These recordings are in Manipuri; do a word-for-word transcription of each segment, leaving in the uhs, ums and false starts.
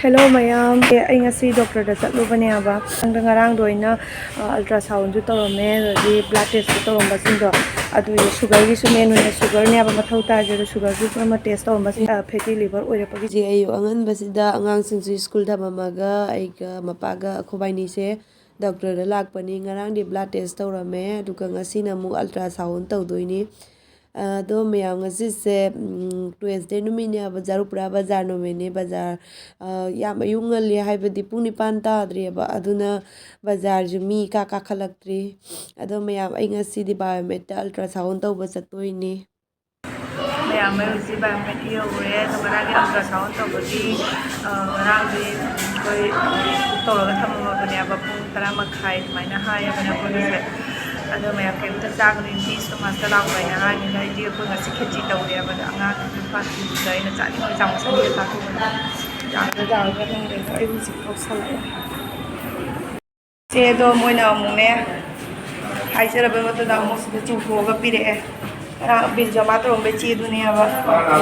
Hello ꯃꯌꯥꯝ, ꯑꯩ ꯉꯁꯤ ꯗꯣꯛꯇꯔꯗ ꯆꯠꯂꯨꯕꯅꯦꯕ꯫ ꯉꯔꯥꯡꯗꯣ ꯑꯩꯅ ꯑꯜꯇ꯭ꯔꯥꯁꯥꯎꯟꯁꯨ ꯇꯧꯔꯝꯃꯦ, ꯑꯗꯒꯤ ꯕ꯭ꯂꯗ ꯇꯦꯁꯁꯨ ꯇꯧꯔꯝꯕꯁꯤꯡꯗꯣ, ꯑꯗꯨꯒꯤ ꯁꯨꯒꯔꯒꯤꯁꯨ ꯃꯦꯟ ꯑꯣꯏꯅ ꯁꯨꯒꯔꯅꯦꯕ ꯃꯊꯧ ꯇꯥꯔꯤꯁꯦ꯫ ꯑꯗꯣ ꯁꯨꯒꯔꯒꯤ ꯑꯃ ꯇꯦꯁ ꯇꯧꯔꯝꯕꯁꯤꯡ ꯐꯦꯇꯤ ꯂꯤꯚꯔ ꯑꯣꯏꯔꯛꯄꯒꯤꯁꯦ꯫ ꯑꯌꯨꯛ ꯑꯉꯟꯕꯁꯤꯗ ꯑꯉꯥꯡꯁꯤꯡꯁꯨ ꯁ꯭ꯀꯨꯜ ꯊꯝꯃꯝꯃꯒ ꯑꯩꯒ ꯃꯄꯥꯒ ꯑꯩꯈꯣꯏꯕꯥꯏꯅꯤꯁꯦ ꯗꯣꯛꯇꯔꯗ ꯂꯥꯛꯄꯅꯤ꯫ ꯉꯔꯥꯡꯗꯤ ꯕ꯭ꯂꯗ ꯇꯦꯁ ꯇꯧꯔꯝꯃꯦ, ꯑꯗꯨꯒ ꯉꯁꯤꯅ ꯑꯃꯨꯛ ꯑꯜꯇ꯭ꯔꯥꯁꯥꯎꯟ ꯇꯧꯗꯣꯏꯅꯤ꯫ ꯑꯗꯣ ꯃꯌꯥꯝ, ꯉꯁꯤꯁꯦ ꯇ꯭ꯋꯦꯁꯗꯦ ꯅꯨꯃꯤꯠꯅꯦꯕ, ꯕꯖꯥꯔ ꯎꯄ꯭ꯔꯥ ꯕꯖꯥꯔ ꯅꯨꯃꯤꯠꯅꯦ꯫ ꯕꯖꯥꯔ ꯌꯥꯝ ꯑꯌꯨꯛ ꯉꯜꯂꯤ, ꯍꯥꯏꯕꯗꯤ ꯄꯨꯡ ꯅꯤꯄꯥꯟ ꯇꯥꯗ꯭ꯔꯤꯑꯕ, ꯑꯗꯨꯅ ꯕꯖꯥꯔꯁꯨ ꯃꯤ ꯏꯀꯥ ꯀꯥꯈꯠꯂꯛꯇ꯭ꯔꯤ꯫ ꯑꯗꯣ ꯃꯌꯥꯝ, ꯑꯩ ꯉꯁꯤꯗꯤ ꯕꯥꯏꯑꯣꯃꯦꯠꯇ ꯑꯜꯇ꯭ꯔꯥꯁꯥꯎꯟ ꯇꯧꯕ ꯆꯠꯇꯣꯏꯅꯦ꯫ ꯃꯌꯥꯝ, ꯑꯩ ꯍꯧꯖꯤꯛ ꯕꯥꯏꯑꯣꯃꯦꯠ ꯌꯧꯔꯦ꯫ ꯑꯗꯣ ꯉꯔꯥꯡꯒꯤ ꯑꯜꯇ꯭ꯔꯥꯁꯥꯎꯟ ꯇꯧꯕꯒꯤ, ꯑ, ꯉꯔꯥꯡꯗꯤ ꯑꯩꯈꯣꯏ ꯕꯨꯛ ꯇꯧꯔꯒ ꯊꯝꯃꯕꯅꯦꯕ, ꯄꯨꯡ ꯇꯔꯥ ꯃꯈꯥꯏ ꯑꯗꯨꯃꯥꯏꯅ ꯍꯥꯏꯌꯦꯕ ꯑꯩꯈꯣꯏꯒꯤꯁꯦ꯫ ꯑꯗꯣ ꯃꯌꯥꯝ, ꯀꯩꯝꯇ ꯆꯥꯒꯅꯨ, ꯏꯟꯇꯤ ꯁꯣꯃꯥꯁꯇ ꯂꯥꯛꯄ ꯍꯥꯏꯅ ꯍꯥꯏꯅꯤꯅ ꯑꯩꯗꯤ ꯑꯩꯈꯣꯏ ꯉꯁꯤ ꯈꯦꯆꯤ ꯇꯧꯔꯦꯕ꯫ ꯑꯗꯣ ꯑꯉꯥꯡ ꯐꯥꯁ ꯐꯨꯗ ꯑꯩꯅ ꯆꯥꯅꯤꯡꯕ ꯆꯥꯃꯣ ꯁꯟꯗꯦ ꯆꯥꯊꯣꯛꯄꯗ ꯌꯥꯒꯗ꯭ꯔꯥ ꯌꯥꯔꯣꯏꯗ꯭ꯔꯥ ꯈꯪꯗꯦ꯫ ꯑꯗꯣ ꯑꯩ ꯍꯧꯖꯤꯛ ꯂꯧꯁꯜꯂꯛꯑꯦ꯫ ꯆꯦꯗꯣ ꯃꯣꯏꯅ ꯑꯃꯨꯛꯅꯦ, ꯍꯥꯏꯖꯔꯕ ꯃꯇꯨꯡꯗ ꯑꯃꯨꯛ ꯁꯤꯗ ꯆꯨꯝꯊꯣꯛꯑꯒ ꯄꯤꯔꯛꯑꯦ꯫ ꯉꯔꯥꯡ ꯕꯤꯜ ꯖꯃꯥ ꯇꯧꯔꯝꯕꯩ ꯆꯦꯗꯨꯅꯦꯕ꯫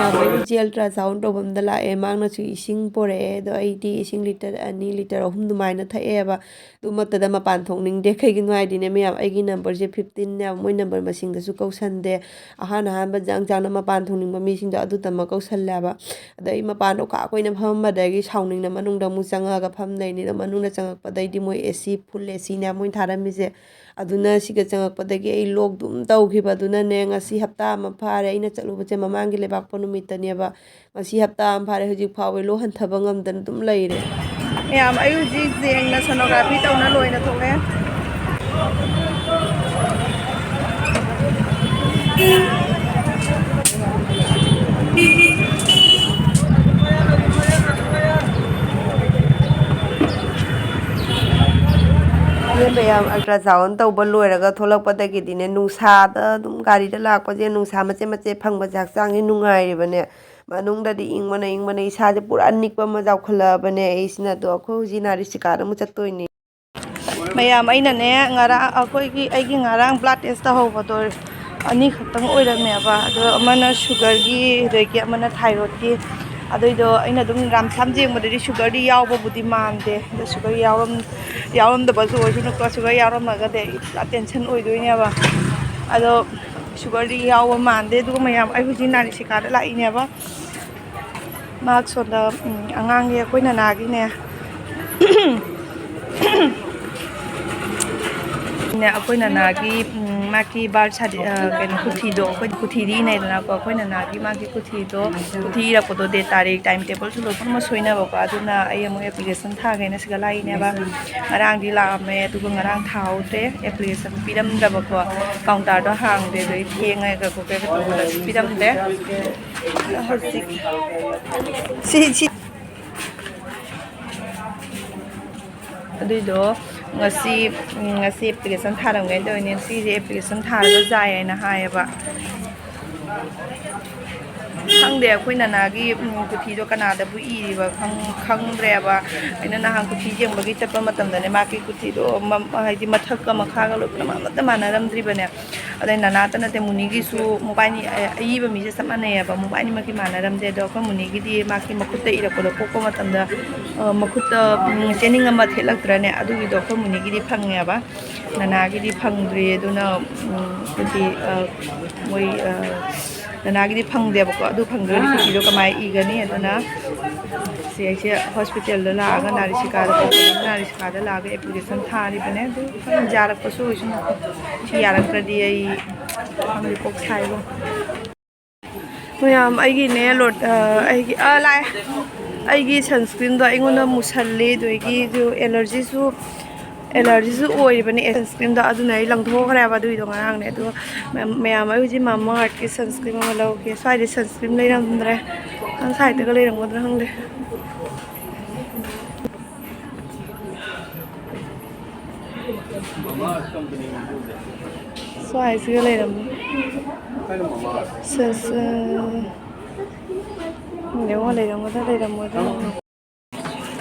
ꯌꯥꯕꯒꯤ ꯆꯦ ꯑꯜꯇ꯭ꯔꯥꯁꯥꯎꯟ ꯇꯧꯐꯝꯗ ꯂꯥꯛꯑꯦ꯫ ꯃꯥꯡꯅꯁꯨ ꯏꯁꯤꯡ ꯄꯣꯔꯛꯑꯦ, ꯑꯗꯣ ꯑꯩꯗꯤ ꯏꯁꯤꯡ ꯂꯤꯇꯔ ꯑꯅꯤ, ꯂꯤꯇꯔ ꯑꯍꯨꯝ ꯑꯗꯨꯃꯥꯏꯅ ꯊꯛꯑꯦꯕ꯫ ꯑꯗꯨꯃꯛꯇꯗ ꯃꯄꯥꯟ ꯊꯣꯛꯅꯤꯡꯗꯦ꯫ ꯀꯩꯒꯤꯅꯣ ꯍꯥꯏꯗꯤꯅꯦ ꯃꯌꯥꯝ, ꯑꯩꯒꯤ ꯅꯝꯕꯔꯁꯦ ꯐꯤꯐꯇꯤꯟꯅꯦꯕ, ꯃꯣꯏ ꯅꯝꯕꯔ ꯃꯁꯤꯡꯗꯁꯨ ꯀꯧꯁꯟꯗꯦ꯫ ꯑꯍꯥꯟ ꯑꯍꯥꯟꯕ ꯖꯥꯡ ꯖꯥꯡꯅ ꯃꯄꯥꯟ ꯊꯣꯛꯅꯤꯡꯕ ꯃꯤꯁꯤꯡꯗꯣ ꯑꯗꯨꯇꯃꯛ ꯀꯧꯁꯜꯂꯦꯕ꯫ ꯑꯗ ꯑꯩ ꯃꯄꯥꯟꯗꯣ ꯈꯥ ꯀꯨꯏꯅ ꯐꯝꯃꯝꯕꯗꯒꯤ ꯁꯥꯎꯅꯤꯡꯅ ꯃꯅꯨꯡꯗ ꯑꯃꯨꯛ ꯆꯪꯉꯛꯑꯒ ꯐꯝ ꯂꯩꯅꯤ꯫ ꯑꯗꯣ ꯃꯅꯨꯡꯗ ꯆꯪꯉꯛꯄꯗꯩꯗꯤ ꯃꯣꯏ ꯑꯦ ꯁꯤ, ꯐꯨꯜ ꯑꯦ ꯁꯤꯅꯦ ꯃꯣꯏ ꯊꯥꯔꯝꯃꯤꯁꯦ꯫ ꯑꯗꯨꯅ ꯁꯤꯒ ꯆꯪꯉꯛꯄꯗꯒꯤ ꯑꯩ ꯂꯣꯛ ꯑꯗꯨꯝ ꯇꯧꯈꯤꯕ꯫ ꯑꯗꯨꯅꯅꯦ, ꯉꯁꯤ ꯍꯞꯇꯥ ꯑꯃ ꯐꯥꯔꯦ ꯑꯩꯅ ꯆꯠꯂꯨꯕꯁꯦ, ꯃꯃꯥꯡꯒꯤ ꯂꯩꯕꯥꯛꯄꯣꯛꯄ ꯅꯨꯃꯤꯠꯇꯅꯦꯕ꯫ ꯉꯁꯤ ꯍꯞꯇꯥ ꯑꯃ ꯐꯥꯔꯦ, ꯍꯧꯖꯤꯛ ꯐꯥꯎꯕ ꯂꯣꯛ ꯍꯟꯊꯕ ꯉꯝꯗꯅ ꯑꯗꯨꯝ ꯂꯩꯔꯦ꯫ ꯃꯌꯥꯝ, ꯑꯩ ꯍꯧꯖꯤꯛ ꯖꯦꯡꯅ ꯁꯣꯅꯣꯒ꯭ꯔꯥꯐꯤ ꯇꯧꯅ ꯂꯣꯏꯅ ꯊꯣꯛꯂꯦ꯫ ꯃꯌꯥꯝ, ꯑꯜꯇ꯭ꯔꯥꯁꯥꯎꯟ ꯇꯧꯕ ꯂꯣꯏꯔꯒ ꯊꯣꯛꯂꯛꯄꯗꯒꯤꯗꯤꯅꯦ, ꯅꯨꯡꯁꯥꯗ ꯑꯗꯨꯝ ꯒꯥꯔꯤꯗ ꯂꯥꯛꯄꯁꯦ, ꯅꯨꯡꯁꯥ ꯃꯆꯦꯠ ꯃꯆꯦꯠ ꯐꯪꯕꯁꯦ ꯍꯛꯆꯥꯡꯁꯦ ꯅꯨꯡꯉꯥꯏꯔꯤꯕꯅꯦ꯫ ꯃꯅꯨꯡꯗꯗꯤ ꯏꯪꯕꯅ ꯏꯪꯕꯅ ꯏꯁꯥꯁꯦ ꯄꯨꯔꯥ ꯅꯤꯛꯄ ꯑꯃ ꯌꯥꯎꯈꯠꯂꯛꯑꯕꯅꯦ ꯑꯩꯁꯤꯅ꯫ ꯑꯗꯣ ꯑꯩꯈꯣꯏ ꯍꯧꯖꯤꯛ ꯅꯥ ꯔꯤꯁꯤꯀꯥꯗ ꯑꯃꯨꯛ ꯆꯠꯇꯣꯏꯅꯦ꯫ ꯃꯌꯥꯝ, ꯑꯩꯅꯅꯦ, ꯉꯔꯥꯡ ꯑꯩꯈꯣꯏꯒꯤ, ꯑꯩꯒꯤ ꯉꯔꯥꯡ ꯕ꯭ꯂꯗ ꯇꯦꯁ ꯇꯧꯍꯧꯕꯗꯣ ꯑꯅꯤꯈꯛꯇꯪ ꯑꯣꯏꯔꯝꯃꯦꯕ꯫ ꯑꯗꯣ ꯑꯃꯅ ꯁꯨꯒꯔꯒꯤ, ꯑꯗꯒꯤ ꯑꯃꯅ ꯊꯥꯏꯔꯣꯏꯗꯀꯤ꯫ ꯑꯗꯨꯏꯗꯣ ꯑꯩꯅ ꯑꯗꯨꯝ ꯔꯥꯝꯁꯥꯝ ꯌꯦꯡꯕꯗꯗꯤ ꯁꯨꯒꯔꯗꯤ ꯌꯥꯎꯕꯕꯨꯗꯤ ꯃꯥꯟꯗꯦ, ꯑꯗꯣ ꯁꯨꯒꯔ ꯌꯥꯎꯔꯝ ꯌꯥꯎꯔꯝꯗꯕꯁꯨ ꯑꯣꯏꯁꯅꯨꯀꯣ꯫ ꯁꯨꯒꯔ ꯌꯥꯎꯔꯝꯃꯒꯗꯤ ꯑꯩ ꯄꯨꯔꯥ ꯇꯦꯟꯁꯟ ꯑꯣꯏꯗꯣꯏꯅꯦꯕ꯫ ꯑꯗꯣ ꯁꯨꯒꯔꯗꯤ ꯌꯥꯎꯕ ꯃꯥꯟꯗꯦ꯫ ꯑꯗꯨꯒ ꯃꯌꯥꯝ, ꯑꯩ ꯍꯧꯖꯤꯛ ꯅꯥꯔꯤꯁꯤꯀꯥꯗ ꯂꯥꯛꯏꯅꯦꯕ꯫ ꯃꯍꯥꯛ ꯁꯣꯝꯗ, ꯎꯝ, ꯑꯉꯥꯡꯒꯤ, ꯑꯩꯈꯣꯏ ꯅꯅꯥꯒꯤꯅꯦ꯫ ꯅꯦ, ꯑꯩꯈꯣꯏ ꯅꯅꯥꯒꯤ, ꯎꯝ, ꯃꯥꯒꯤ ꯕꯥꯔꯊ ꯁꯥꯔꯇꯤ-, ꯑ, ꯀꯩꯅꯣ, ꯀꯨꯊꯤꯗꯣ, ꯑꯩꯈꯣꯏ ꯀꯨꯊꯤꯗꯤ ꯏꯅꯩꯗꯅꯀꯣ꯫ ꯑꯩꯈꯣꯏ ꯅꯅꯥꯒꯤ ꯃꯥꯒꯤ ꯀꯨꯊꯤꯗꯣ, ꯀꯨꯊꯤ ꯏꯔꯛꯄꯗꯣ, ꯗꯦꯠ ꯇꯥꯔꯤꯛ, ꯇꯥꯏꯝ ꯇꯦꯕꯜꯁꯨ ꯂꯣꯏꯅꯃꯛ ꯁꯣꯏꯅꯕꯀꯣ꯫ ꯑꯗꯨꯅ ꯑꯩ ꯑꯃꯨꯛ ꯑꯦꯄ꯭ꯂꯤꯀꯦꯁꯟ ꯊꯥꯒꯦꯅ ꯁꯤꯗ ꯂꯥꯛꯏꯅꯦꯕ꯫ ꯉꯔꯥꯡꯗꯤ ꯂꯥꯛꯑꯝꯃꯦ, ꯑꯗꯨꯒ ꯉꯔꯥꯡ ꯊꯥꯍꯧꯗ꯭ꯔꯦ, ꯑꯦꯄ꯭ꯂꯤꯀꯦꯁꯟ ꯄꯤꯔꯝꯗꯕꯀꯣ, ꯀꯥꯎꯟꯇꯔꯗꯣ ꯍꯥꯡꯗꯦ꯫ ꯑꯗꯩ ꯊꯦꯡꯉꯒ ꯀꯣ ꯄꯤꯔꯝꯗꯦ꯫ ꯍꯧꯖꯤꯛ ꯁꯤ, ꯁꯤ꯫ ꯑꯗꯨꯏꯗꯣ ꯉꯁꯤ, ꯎꯝ, ꯉꯁꯤ ꯑꯦꯄ꯭ꯂꯤꯀꯦꯁꯟ ꯊꯥꯔꯝꯒꯦꯅ ꯇꯧꯔꯤꯅꯦ꯫ ꯁꯤꯁꯦ ꯑꯦꯄ꯭ꯂꯤꯀꯦꯁꯟ ꯊꯥꯔꯒ ꯌꯥꯏ ꯍꯥꯏꯅ ꯍꯥꯏꯌꯦꯕ꯫ ꯈꯪꯗꯦ, ꯑꯩꯈꯣꯏ ꯅꯅꯥꯒꯤ, ꯎꯝ, ꯀꯨꯊꯤꯗꯣ ꯀꯅꯥꯗꯕꯨ ꯏꯔꯤꯕ ꯈꯪ-, ꯈꯪꯗ꯭ꯔꯦꯕ꯫ ꯑꯩꯅ ꯅꯍꯥꯟ ꯀꯨꯊꯤ ꯌꯦꯡꯕꯒꯤ ꯆꯠꯄ ꯃꯇꯝꯗꯅꯦ, ꯃꯥꯒꯤ ꯀꯨꯊꯤꯗꯣ ꯃꯝ-, ꯍꯥꯏꯗꯤ ꯃꯊꯛꯀ ꯃꯈꯥꯒ ꯂꯣꯏꯅꯃꯛ ꯑꯃꯠꯇ ꯃꯥꯟꯅꯔꯝꯗ꯭ꯔꯤꯕꯅꯦ꯫ ꯑꯗꯩ ꯅꯅꯥꯇ ꯅꯠꯇꯦ, ꯃꯨꯅꯤꯒꯤꯁꯨ ꯃꯕꯥꯏꯅꯤ, ꯑ-, ꯑꯏꯕ ꯃꯤꯁꯦ ꯆꯞ ꯃꯥꯟꯅꯩꯌꯦꯕ꯫ ꯃꯕꯥꯏꯅꯤꯃꯛꯀꯤ ꯃꯥꯟꯅꯔꯝꯗꯦ꯫ ꯑꯗꯣ ꯑꯩꯈꯣꯏ ꯃꯨꯅꯤꯒꯤꯗꯤ ꯃꯥꯒꯤ ꯃꯈꯨꯠꯇ ꯏꯔꯛꯄꯗꯣ ꯄꯣꯛꯄ ꯃꯇꯝꯗ, ꯑ, ꯃꯈꯨꯠꯇ, ꯎꯝ, ꯆꯦꯅꯤꯡ ꯑꯃ ꯊꯦꯠꯂꯛꯇ꯭ꯔꯅꯦ? ꯑꯗꯨꯒꯤꯗꯣ ꯑꯩꯈꯣꯏ ꯃꯨꯅꯤꯒꯤꯗꯤ ꯐꯪꯉꯦꯕ, ꯅꯅꯥꯒꯤꯗꯤ ꯐꯪꯗ꯭ꯔꯤ꯫ ꯑꯗꯨꯅ, ꯎꯝ, ꯑꯩꯈꯣꯏꯒꯤ, ꯑ, ꯃꯣꯏ, ꯑ, ꯅꯅꯥꯒꯤꯗꯤ ꯐꯪꯗꯦꯕꯀꯣ꯫ ꯑꯗꯨ ꯐꯪꯗ꯭ꯔꯗꯤ ꯀꯨꯊꯤꯗꯣ ꯀꯃꯥꯏꯅ ꯏꯒꯅꯤ? ꯑꯗꯨꯅ ꯁꯤ ꯑꯩꯁꯦ ꯍꯣꯁꯄꯤꯇꯥꯜꯗ ꯂꯥꯛꯑꯒ, ꯅꯥꯔꯤꯁꯤꯀꯥꯗ, ꯅꯥꯔꯤꯁꯤꯀꯥꯗ ꯂꯥꯛꯑꯒ ꯑꯦꯄ꯭ꯂꯤꯀꯦꯁꯟ ꯊꯥꯔꯤꯕꯅꯦ꯫ ꯑꯗꯨ ꯌꯥꯔꯛꯄꯁꯨ ꯑꯣꯏꯁꯅꯨ꯫ ꯁꯤ ꯌꯥꯔꯛꯇ꯭ꯔꯗꯤ ꯑꯩ ꯈꯪꯗꯦ, ꯀꯣꯛ ꯁꯥꯏꯕꯣ꯫ ꯃꯌꯥꯝ, ꯑꯩꯒꯤꯅꯦ, ꯂꯣꯠ-, ꯑ, ꯑꯩꯒꯤ, ꯑ, ꯂꯥꯛꯑꯦ꯫ ꯑꯩꯒꯤ ꯁꯟꯁꯀ꯭ꯔꯤꯟꯗꯣ ꯑꯩꯉꯣꯟꯗ ꯃꯨꯁꯜꯂꯤ, ꯑꯗꯒꯤ ꯑꯗꯨ ꯑꯦꯂꯔꯖꯤꯁꯨ, ꯑꯦꯂꯔꯖꯤꯁꯨ ꯑꯣꯏꯔꯤꯕꯅꯦ ꯁꯟꯁꯀ꯭ꯔꯤꯟꯗꯣ꯫ ꯑꯗꯨꯅ ꯑꯩ ꯂꯪꯊꯣꯛꯈ꯭ꯔꯦꯕ ꯑꯗꯨꯒꯤꯗꯣ ꯉꯔꯥꯡꯅꯦ꯫ ꯑꯗꯨꯒ ꯃꯌꯥꯝ, ꯃꯌꯥꯝ, ꯑꯩ ꯍꯧꯖꯤꯛ ꯃꯥꯃꯥ ꯑꯥꯔꯠꯀꯤ ꯁꯟꯁꯀ꯭ꯔꯤꯟ ꯑꯃ ꯂꯧꯒꯦ꯫ ꯁ꯭ꯋꯥꯏꯗ ꯁꯟꯁꯀ꯭ꯔꯤꯟ ꯂꯩꯔꯝꯗ꯭ꯔꯦ꯫ ꯅꯪ ꯁ꯭ꯋꯥꯏꯗꯒ ꯂꯩꯔꯝꯒꯗ꯭ꯔꯥ ꯈꯪꯗꯦ꯫ ꯁ꯭ꯋꯥꯏꯁꯤꯒ ꯂꯩꯔꯝꯃꯤ꯫ ꯁꯦ, ꯁꯦ꯫ ꯈꯪꯗꯦꯉꯣ, ꯂꯩꯔꯝꯒꯗ꯭ꯔꯥ ꯂꯩꯔꯝꯃꯣꯏꯗ꯭ꯔꯥ꯫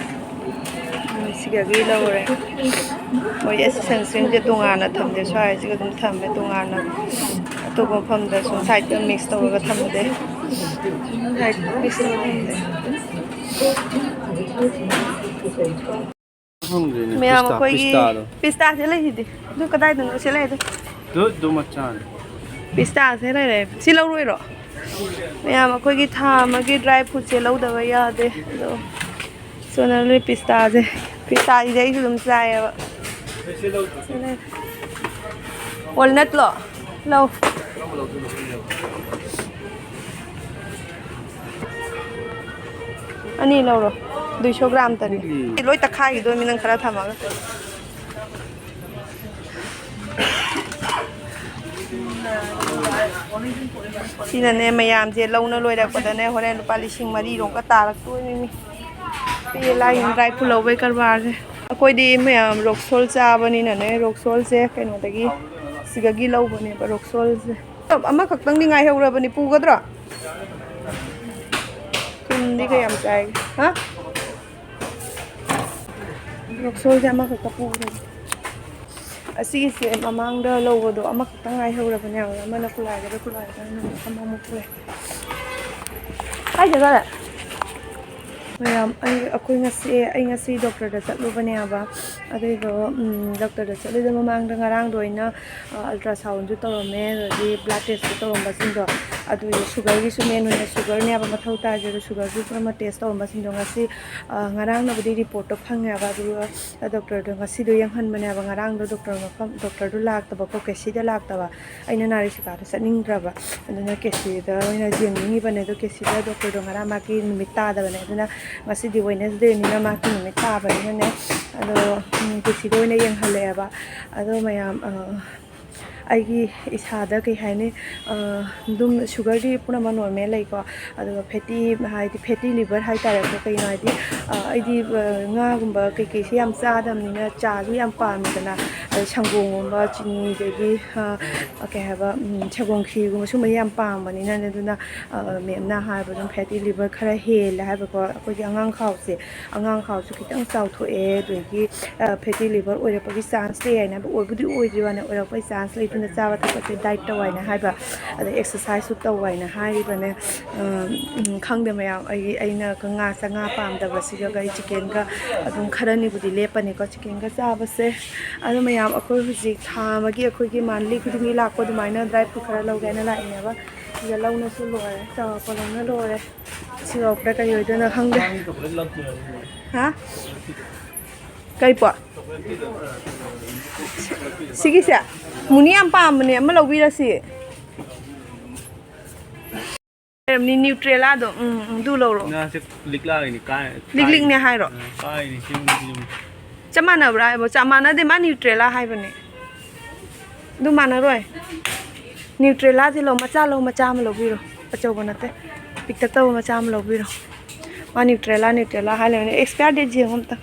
ꯁꯤꯗꯒꯤ ꯂꯧꯔꯦ꯫ ꯃꯣꯏ ꯑꯁꯤ ꯁꯟꯁꯀ꯭ꯔꯤꯟꯁꯦ ꯇꯣꯉꯥꯟꯅ ꯊꯝꯗꯦ, ꯁ꯭ꯋꯥꯏꯁꯤꯒ ꯑꯗꯨꯝ ꯊꯝꯃꯦ ꯇꯣꯉꯥꯟꯅ꯫ ꯑꯇꯣꯞꯄ ꯃꯐꯝꯗ ꯁꯨꯝ ꯁꯥꯏꯗꯇ ꯃꯤꯛꯁ ꯇꯧꯔꯒ ꯊꯝꯗꯦ꯫ ꯁꯥꯏꯗꯇ ꯃꯤꯛꯁ ꯇꯧꯔꯒ ꯊꯝꯗꯦ꯫ ꯈꯪꯗ꯭ꯔꯦꯅꯦ, ꯃꯌꯥꯝ ꯄꯤꯁꯇꯥ, ꯑꯩꯈꯣꯏꯒꯤ ꯄꯤꯁꯇꯥꯗꯣ꯫ ꯄꯤꯁꯇꯥꯁꯦ ꯂꯩꯁꯤꯗꯤ꯫ ꯑꯗꯨ ꯀꯗꯥꯏꯗꯅꯣ? ꯁꯤ ꯂꯩꯔꯦ꯫ ꯑꯗꯨ, ꯑꯗꯨ ꯃꯆꯥꯅꯤ꯫ ꯄꯤꯁꯇꯥꯁꯦ ꯂꯩꯔꯦ꯫ ꯁꯤ ꯂꯧꯔꯣꯏꯔꯣ? ꯃꯌꯥꯝ ꯑꯩꯈꯣꯏꯒꯤ ꯊꯥ ꯑꯃꯒꯤ ꯗ꯭ꯔꯥꯏ ꯐ꯭ꯔꯨꯠꯁꯦ ꯂꯧꯗꯕ ꯌꯥꯗꯦ꯫ ꯑꯗꯣ ꯁꯣꯅꯥꯂꯤ ꯄꯤꯁꯇꯥꯁꯦ꯫ ꯄꯤꯁꯇꯥꯁꯤꯗꯤ ꯑꯩꯁꯨ ꯑꯗꯨꯝ ꯆꯥꯏꯌꯦꯕ꯫ ꯋꯥꯜꯅꯠꯂꯣ? ꯂꯧ꯫ ꯑꯅꯤ ꯂꯧꯔꯣ꯫ ꯗꯨꯏꯁꯣ ꯒ꯭ꯔꯥꯝꯇꯅꯤ꯫ ꯎꯝ꯫ ꯂꯣꯏ ꯇꯛꯈꯥꯏꯈꯤꯗꯣꯏꯅꯤ ꯅꯪ ꯈꯔ ꯊꯝꯃꯒ꯫ ꯁꯤꯅꯅꯦ, ꯃꯌꯥꯝꯁꯦ ꯂꯧꯅ ꯂꯣꯏꯔꯛꯄꯗꯅꯦ, ꯍꯣꯔꯦꯟ ꯂꯨꯄꯥ ꯂꯤꯁꯤꯡ ꯃꯔꯤꯔꯣꯝꯒ ꯇꯥꯔꯛꯇꯣꯏꯅꯤ꯫ ꯄꯦꯜꯂꯥ ꯌꯦꯡꯉꯨ, ꯗ꯭ꯔꯥꯏ ꯐ꯭ꯔꯨꯠ ꯂꯧꯕꯩ ꯀꯔꯕꯥꯔꯁꯦ꯫ ꯑꯩꯈꯣꯏꯗꯤ ꯃꯌꯥꯝ ꯔꯣꯛꯁꯣꯜ ꯆꯥꯕꯅꯤꯅꯅꯦ, ꯔꯣꯛꯁꯣꯜꯁꯦ ꯀꯩꯅꯣꯗꯒꯤ, ꯁꯤꯗꯒꯤ ꯂꯧꯕꯅꯦꯕ ꯔꯣꯛꯁꯣꯜꯁꯦ꯫ ꯑꯃꯈꯛꯇꯪꯗꯤ ꯉꯥꯏꯍꯧꯔꯕꯅꯤ, ꯄꯨꯒꯗ꯭ꯔꯣ? ꯊꯨꯝꯗꯤ ꯀꯌꯥꯝ ꯆꯥꯏꯒꯦ? ꯍꯥ? ꯔꯣꯛꯁꯣꯜꯁꯦ ꯑꯃꯈꯛꯇ ꯄꯨꯒꯗꯕꯅꯤ꯫ ꯑꯁꯤꯒꯤꯁꯦ ꯃꯃꯥꯡꯗ ꯂꯧꯕꯗꯣ ꯑꯃꯈꯛꯇꯪ ꯉꯥꯏꯍꯧꯔꯕꯅꯦ꯫ ꯑꯃꯅ ꯈꯨꯂꯥꯏꯒꯗ, ꯈꯨꯂꯥꯏꯒꯗ ꯑꯃꯃꯨꯛ ꯄꯨꯔꯦ꯫ ꯀꯥꯏ ꯆꯠꯈ꯭ꯔꯦ? ꯃꯌꯥꯝ, ꯑꯩ, ꯑꯩꯈꯣꯏ ꯉꯁꯤ, ꯑꯩ ꯉꯁꯤ ꯗꯣꯛꯇꯔꯗ ꯆꯠꯂꯨꯕꯅꯦꯕ꯫ ꯑꯗꯨꯏꯗꯣ, ꯎꯝ, ꯗꯣꯛꯇꯔꯗ ꯆꯠꯂꯨꯗ ꯃꯃꯥꯡꯗ ꯉꯔꯥꯡꯗꯣ ꯑꯩꯅ, ꯑ, ꯑꯜꯇ꯭ꯔꯥꯁꯥꯎꯟꯁꯨ ꯇꯧꯔꯝꯃꯦ, ꯑꯗꯒꯤ ꯕ꯭ꯂꯗ ꯇꯦꯁꯇꯨ ꯇꯧꯔꯝꯕꯁꯤꯡꯗꯣ, ꯑꯗꯨꯗꯣ ꯁꯨꯒꯔꯒꯤꯁꯨ ꯃꯦꯟ ꯑꯣꯏꯅ ꯁꯨꯒꯔꯅꯦꯕ ꯃꯊꯧ ꯇꯥꯏꯁꯦ꯫ ꯑꯗꯣ ꯁꯨꯒꯔꯒꯤ ꯄꯨꯝꯅꯃꯛ ꯇꯦꯁ ꯇꯧꯔꯝꯕꯁꯤꯡꯗꯣ ꯉꯁꯤ, ꯑ, ꯉꯔꯥꯡꯅꯕꯨꯗꯤ ꯔꯤꯄꯣꯔꯠꯇꯣ ꯐꯪꯉꯦꯕ, ꯑꯗꯨꯒ ꯗꯣꯛꯇꯔꯗꯣ ꯉꯁꯤꯗꯣ ꯌꯦꯡꯍꯟꯕꯅꯦꯕ꯫ ꯉꯔꯥꯡꯗꯣ ꯗꯣꯛꯇꯔ ꯃꯐꯝ, ꯗꯣꯛꯇꯔꯗꯣ ꯂꯥꯛꯇꯕꯀꯣ, ꯀꯦꯁꯤꯗ ꯂꯥꯛꯇꯕ꯫ ꯑꯩꯅ ꯅꯥꯔꯤꯁꯤꯀꯥꯗꯣ ꯆꯠꯅꯤꯡꯗ꯭ꯔꯕ, ꯑꯗꯨꯅ ꯀꯦꯁꯤꯗ ꯑꯣꯏꯅ ꯌꯦꯡꯅꯤꯡꯉꯤꯕꯅꯦ꯫ ꯑꯗꯣ ꯀꯦꯁꯤꯗ ꯗꯣꯛꯇꯔꯗꯣ ꯉꯔꯥꯡ ꯃꯥꯒꯤ ꯅꯨꯃꯤꯠ ꯇꯥꯗꯕꯅꯦ, ꯑꯗꯨꯅ ꯉꯁꯤꯗꯤ ꯋꯦꯅꯁꯗꯦꯅꯤꯅ ꯃꯥꯒꯤ ꯅꯨꯃꯤꯠ ꯇꯥꯕꯅꯤꯅꯅꯦ, ꯑꯗꯣ, ꯎꯝ, ꯀꯦꯁꯤꯗ ꯑꯣꯏꯅ ꯌꯦꯡꯍꯜꯂꯛꯑꯦꯕ꯫ ꯑꯗꯣ ꯃꯌꯥꯝ, ꯑ, ꯑꯩꯒꯤ ꯏꯁꯥꯗ ꯀꯩ ꯍꯥꯏꯅꯤ, ꯑ, ꯑꯗꯨꯝ ꯁꯨꯒꯔꯗꯤ ꯄꯨꯝꯅꯃꯛ ꯅꯣꯔꯃꯦꯜ ꯂꯩꯀꯣ, ꯑꯗꯨꯒ ꯐꯦꯇꯤ, ꯍꯥꯏꯗꯤ ꯐꯦꯇꯤ ꯂꯤꯚꯔ ꯍꯥꯏꯇꯥꯔꯦꯀꯣ, ꯀꯩꯅꯣ ꯍꯥꯏꯗꯤ, ꯑ, ꯑꯩꯗꯤ, ꯑ, ꯉꯥꯒꯨꯝꯕ ꯀꯩꯀꯩꯁꯦ ꯌꯥꯝ ꯆꯥꯗꯕꯅꯤꯅ, ꯆꯥꯁꯨ ꯌꯥꯝ ꯄꯥꯝꯃꯤꯗꯅ, ꯑꯗꯩ ꯁꯪꯒꯣꯝꯒꯨꯝꯕ, ꯆꯤꯅꯤ, ꯑꯗꯒꯤ, ꯑ, ꯀꯩ ꯍꯥꯏꯕ, ꯎꯝ, ꯁꯪꯒꯣꯝ ꯈꯤꯔꯒꯨꯝꯕ ꯁꯨꯝꯕ ꯌꯥꯝ ꯄꯥꯝꯕꯅꯤꯅꯅꯦ꯫ ꯑꯗꯨꯅ, ꯑ, ꯃꯦꯝꯅ ꯍꯥꯏꯕ ꯑꯗꯨꯝ ꯐꯦꯇꯤ ꯂꯤꯚꯔ ꯈꯔ ꯍꯦꯜꯂꯦ ꯍꯥꯏꯕꯀꯣ꯫ ꯑꯩꯈꯣꯏꯒꯤ ꯑꯉꯥꯡ ꯈꯥꯎꯁꯦ, ꯑꯉꯥꯡ ꯈꯥꯎꯁꯨ ꯈꯤꯇꯪ ꯆꯥꯎꯊꯣꯛꯑꯦ, ꯑꯗꯒꯤ, ꯑ, ꯐꯦꯇꯤ ꯂꯤꯚꯔ ꯑꯣꯏꯔꯛꯄꯒꯤ ꯆꯥꯟꯁ ꯂꯩ ꯍꯥꯏꯅ ꯍꯥꯏꯕ, ꯑꯣꯏꯕꯨꯗꯤ ꯑꯣꯏꯗ꯭ꯔꯤ ꯋꯥꯅꯦ, ꯑꯣꯏꯔꯛꯄꯒꯤ ꯆꯥꯟꯁ ꯂꯩ꯫ ꯑꯗꯨꯅ ꯆꯥꯕ ꯊꯛꯄꯁꯦ diet ꯇꯧ ꯍꯥꯏꯅ ꯍꯥꯏꯕ, ꯑꯗꯩ exercise ꯁꯨ ꯇꯧ ꯍꯥꯏꯅ ꯍꯥꯏꯔꯤꯕꯅꯦ꯫ ꯎꯝ, ꯈꯪꯗꯦ ꯃꯌꯥꯝ, ꯑꯩ, ꯑꯩꯅ ꯉꯥ, ꯆꯥ-, ꯉꯥ ꯄꯥꯝꯗꯕꯁꯤꯒ ꯑꯩ chicken ꯒ ꯑꯗꯨꯝ ꯈꯔꯅꯤꯕꯨꯗꯤ ꯂꯦꯞꯄꯅꯤꯀꯣ chicken ꯒ ꯆꯥꯕꯁꯦ꯫ ꯑꯗꯣ ꯃꯌꯥꯝ, ꯑꯩꯈꯣꯏ ꯍꯧꯖꯤꯛ ꯊꯥ ꯑꯃꯒꯤ ꯑꯩꯈꯣꯏꯒꯤ monthly ꯈꯨꯗꯤꯡꯒꯤ ꯂꯥꯛꯄ ꯑꯗꯨꯃꯥꯏꯅ dry fruit ꯈꯔ ꯂꯧꯒꯦꯅ ꯂꯥꯛꯏꯅꯦꯕ꯫ ꯁꯤꯗ ꯂꯧꯅꯁꯨ ꯂꯣꯏꯔꯦ, ꯆꯥꯎꯔꯛꯄ ꯂꯧꯅ ꯂꯣꯏꯔꯦ꯫ ꯁꯤ ꯌꯧꯔꯛꯄꯗ ꯀꯔꯤ ꯑꯣꯏꯗꯣꯏꯅꯣ ꯈꯪꯗꯦ꯫ ꯍꯥ? ꯀꯩ ꯄꯣꯠ? ꯁꯤꯒꯤꯁꯦ? ꯃꯨꯅꯤ ꯌꯥꯝ ꯄꯥꯝꯕꯅꯦ, ꯑꯃ ꯂꯧꯕꯤꯔꯁꯤ꯫ ꯂꯩꯔꯝꯅꯤ, Nutrellaꯗꯣ꯫ ꯎꯝ, ꯎꯝ, ꯑꯗꯨ ꯂꯧꯔꯣ꯫ ꯉꯥꯁꯦ ꯂꯤꯛꯂꯥꯒꯤꯅꯤ, ꯀꯥꯏ-, ꯂꯤꯛꯂꯤꯛꯅꯦ ꯍꯥꯏꯔꯣ? ꯑ, ꯀꯥꯏꯅꯤ, ꯁꯤ ꯌꯨꯝ, ꯁꯤ ꯌꯨꯝ꯫ ꯆꯞ ꯃꯥꯟꯅꯕ꯭ꯔꯥ ꯍꯥꯏꯕ? ꯆꯞ ꯃꯥꯟꯅꯗꯦ, ꯃꯥ Nutrella ꯍꯥꯏꯕꯅꯦ꯫ ꯑꯗꯨ ꯃꯥꯟꯅꯔꯣꯏ꯫ Nutrella ꯁꯤ ꯂꯧ, ꯃꯆꯥ ꯂꯧ, ꯃꯆꯥ ꯑꯃ ꯂꯧꯕꯤꯔꯣ꯫ ꯑꯆꯧꯕ ꯅꯠꯇꯦ, ꯄꯤꯛꯇꯛ ꯇꯧꯕ ꯃꯆꯥ ꯑꯃ ꯂꯧꯕꯤꯔꯣ꯫ ꯃꯥ Nutrella, Nutrella ꯍꯥꯏ ꯂꯩꯕꯅꯦ꯫ Expire date ꯌꯦꯡꯉꯣ ꯑꯝꯇ꯫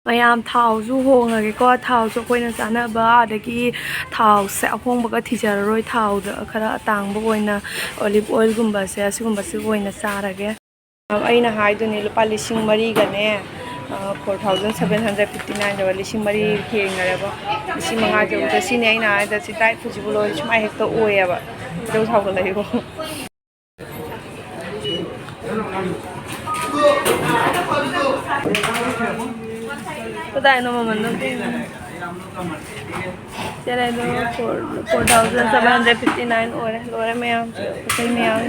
ꯃꯌꯥꯝ, ꯊꯥꯎꯁꯨ ꯍꯣꯡꯉꯒꯦꯀꯣ꯫ ꯊꯥꯎꯁꯨ ꯑꯩꯈꯣꯏꯅ ꯆꯥꯅꯕ ꯑꯗꯒꯤ ꯊꯥꯎꯁꯦ ꯑꯍꯣꯡꯕꯒ ꯊꯤꯖꯔꯔꯣꯏ꯫ ꯊꯥꯎꯗ ꯈꯔ ꯑꯇꯥꯡꯕ ꯑꯣꯏꯅ olive oil ꯒꯨꯝꯕꯁꯦ, ꯑꯁꯤꯒꯨꯝꯕꯁꯦ ꯑꯣꯏꯅ ꯆꯥꯔꯒꯦ꯫ ꯑꯩꯅ ꯍꯥꯏꯗꯨꯅꯤ, ꯂꯨꯄꯥ ꯂꯤꯁꯤꯡ ꯃꯔꯤꯒꯅꯦ, ꯑ, four thousand seven hundred fifty nine ꯇꯧꯕ, ꯂꯤꯁꯤꯡ ꯃꯔꯤ ꯍꯦꯟꯈꯔꯦꯕ꯫ ꯂꯤꯁꯤꯡ ꯃꯉꯥ ꯇꯔꯨꯛꯇ ꯁꯤꯅꯤ ꯑꯩꯅ ꯍꯥꯏꯗ, ꯁꯤ dry fruit ꯁꯤꯕꯨ ꯂꯣꯏꯔꯦ, ꯁꯨꯃꯥꯏꯅ ꯍꯦꯛꯇ ꯑꯣꯏꯌꯦꯕ꯫ ꯈꯣꯏꯗꯧ ꯁꯥꯎꯒꯠꯂꯛꯏꯕꯣ꯫ ꯀꯗꯥꯏꯅꯣ ꯃꯃꯜꯗꯣ? ꯁꯦ ꯂꯩꯗꯣ four, four thousand seven hundred fifty nine ꯑꯣꯏꯔꯦ꯫ ꯂꯣꯏꯔꯦ ꯃꯌꯥꯝ, ꯄꯣꯠ ꯆꯩ ꯃꯌꯥꯝ꯫